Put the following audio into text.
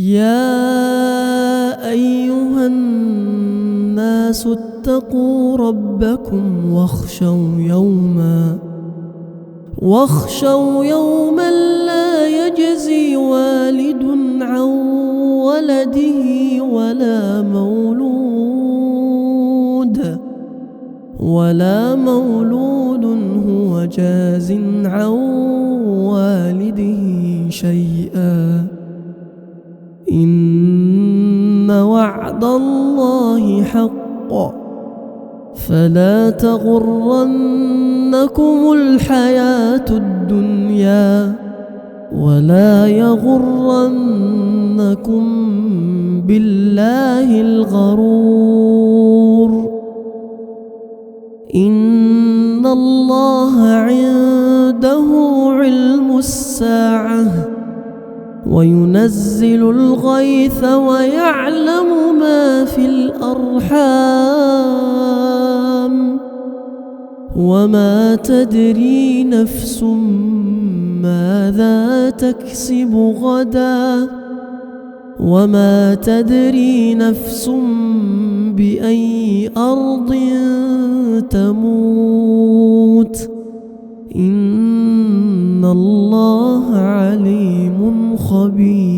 يا أيها الناس اتقوا ربكم واخشوا يوما لا يجزي والد عن ولده ولا مولود هو جاز عن والده شيئا. إن وعد الله حق، فلا تغرنكم الحياة الدنيا ولا يغرنكم بالله الغرور. إن الله عنده علم الساعة وينزل الغيث ويعلم ما في الأرحام وما تدري نفس ماذا تكسب غدا وما تدري نفس بأي أرض تموت. إن الله عليم خبير.